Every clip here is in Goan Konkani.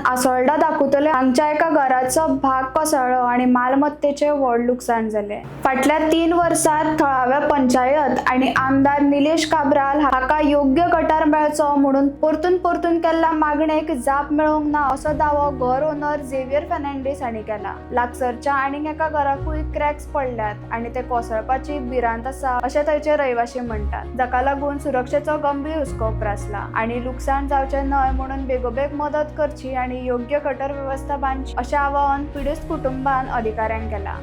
आसोल्डा दाखोवतले हांगच्या एका घराचो भाग कोसळ्ळो आनी मालमत्तेचें व्हड लुकसाण जालें. फाटल्या 3 वर्सांत थळाव्या पंचायत आनी आमदार निलेश काब्राल हाका योग्य गटार मेळचो म्हणून परतून परतून केल्ल्या मागणेक जाप मेळोवंक ना असो दावो घर ओनर झेवियर फेर्नांडीस हांणी केला. लागसरच्या आनीक एका घराकूय क्रॅक्स पडल्यात आनी ते कोसळपाची भिरांत आसा अशें थंयचे रहिवाशी म्हणटात, जाका लागून सुरक्षेचो गंभीर हुस्को उप्रासला आनी लुकसाण जावचें न्हय म्हणून बेगोबेग मदत करची आनी योग्य गटर वेवस्था बांदची अशें आवाहन पिडेस्त कुटुंबान अधिकाऱ्यांक केलां.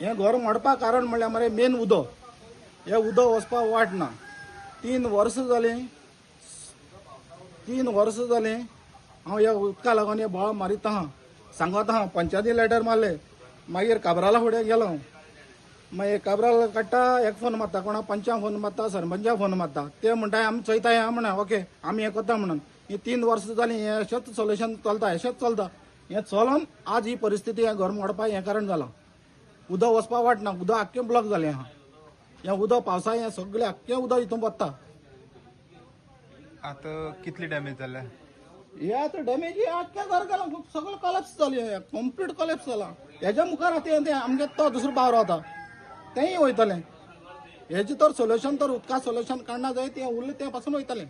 हें घर मोडपा कारण म्हणल्यार मरे मेन उदक. हें उदक वचपाक वाट ना. 3 वर्सां जालीं, 3 वर्सां जालीं, हांव ह्या उदका लागून हे बोवाळ मारीत आहा, सांगत आहा. पंचायती लेटर मारले, मागीर काब्राला फुडें गेलो. मागीर काब्राल काडटा, एक फोन मारता, कोणा पंचाक फोन मारता, सरपंचाक फोन मारता. ते म्हणटा, आमी चोयता हें म्हणा, ओके, आमी हें करता म्हणून. ही 3 वर्सां जालीं, हें अशेंच सोल्युशन चलता, अशेंच चलता. हें चलोन आज ही परिस्थिती, हें घर मोडपाक हें कारण जालां. उदक वचपाक वाट ना. उदक आख्खें ब्लॉक जालें आहा. हें उदक पावसा हें सगळें आख्खें उदक हितून पडटा. आतां कितली डॅमेज जाल्या? हे आतां डॅमेज, हे आख्खें घर गेलां, सगळें कॉलेप्स जालें, कंप्लीट कॉलेप्स जालां. हेज्या मुखार आतां तें आमगे तो दुसरो भाव रावता, तेंय वयतलें. हेजें तर सोल्युशन तर उदका सोल्युशन काडना जाय, तें उरलें तें पासून वयतलें.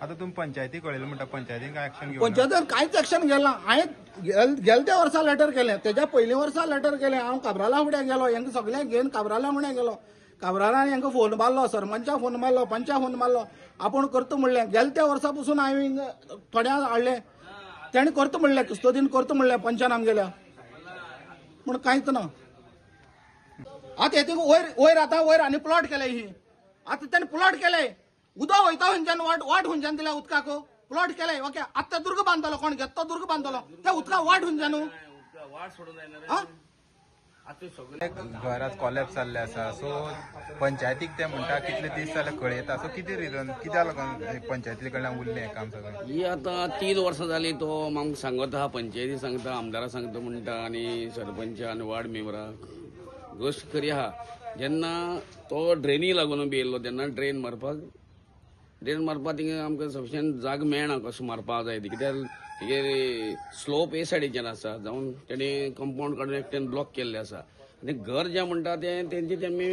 आतां तुमी पंचायती कळयलें म्हणटा, पंचायतीन काय एक्शन घेवना? पंचायतीन कांयच एक्शन घेतलां. हांवें गेले त्या वर्सा लेटर केलें, तेज्या पयलीं वर्सा लेटर केलें. हांव काब्राला फुडें गेलो, हेंका सगळ्यांक घेवन काब्राला फुडें गेलो. काब्रालान हेंका फोन मारलो, सरपंचाक फोन मारलो, पंचाक फोन मारलो. आपूण करता म्हणलें. गेले त्या वर्सा पसून हांवें थोड्यांक हाडलें, तेणें करता म्हणलें, कुस्तोदीन करता म्हणलें पंचान आमगेल्या, पूण कांयच ना. आतां हेतून वयर वयर आतां वयर आनी प्लॉट केले ही. आतां तेणें प्लॉट केले, उदक वयता खंयच्यान? वाट वाट खंयच्यान दिल्या उदकाक? प्लॉट केले, ओके. आतां दुर्ग बांदतलो कोण घेत तो दुर्ग बांदतलो, त्या उदका वाट खंयच्यान? आं. घरात कॉलॅप्स जाल्लें आसा, सो पंचायतीक ते म्हणटा कितले दीस जाले कळयता. सो कितें रिजन, कित्याक लागून पंचायती कडल्यान उरलें हें काम सगळें? ही आतां 3 वर्सां जालीं तो आमकां सांगत आहा, पंचायती सांगता, आमदारा सांगता म्हणटा आनी सरपंच आनी वार्ड मेंबराक. गोश्ट खरी आहा, जेन्ना तो ड्रेनी लागून बी येयल्लो तेन्ना ड्रेन मारपाक थिंगा आमकां सफिशियंट जाग मेळना कसो मारपाक जाय ती, कित्याक तेगेर स्लोप हे सायडीच्यान आसा जावन तेणी कंपाउंड काडून एकट्यान ब्लॉक केल्लें आसा. आनी घर जें म्हणटा तें तेंचे तेमी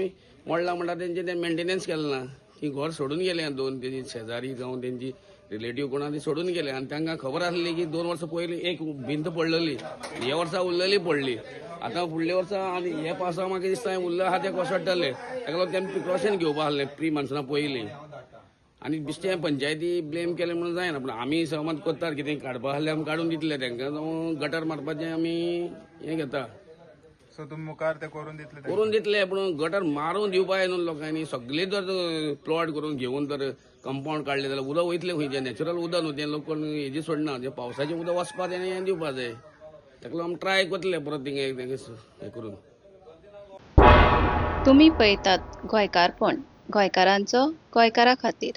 मोडलां म्हणटा, तेंचें तें मेंटेनन्स केलें ना. ती घर सोडून गेले, दोन तेजी शेजारी जावं तेंची रिलेटीव कोणा ती सोडून गेले. आनी तांकां खबर आसली की 2 वर्सां पयलीं एक भिंत पडलेली, हे वर्सा उरलेली पडली. आतां फुडल्या वर्सा आनी हे पावसा म्हाका दिसता उरलें आहा तें कोसळटलें. ताका लागून तेमी प्रिकॉशन घेवपा आसलें प्री मान्सुना पयलीं. आनी बेश्टें पंचायती ब्लेम केलें म्हणून जायना, पूण आमी सहमत करतात. कितें काडपा आसलें आमी काडून दितले तांकां, जावं गटर मारपाचें आमी हें घेता. सो तुमी मुखार ते करून दितले तांकां? करून दितले, पूण गटर मारून दिवपा जाय न्हू लोकांनी. सगळे जर प्लॉट करून घेवन जर कंपाउंड काडलें जाल्यार उदक वयतलें खंयचें? नॅचरल उदक न्हू तें, लोक कोण हेजें सोडना. जें पावसाचें उदक वचपा तेणें हें दिवपा जाय. ताका लागून आमी ट्राय करतले परत थिंगा हें करून. तुमी पळयतात गोंयकारपण, गोंयकारांचो गोंयकारा खातीर.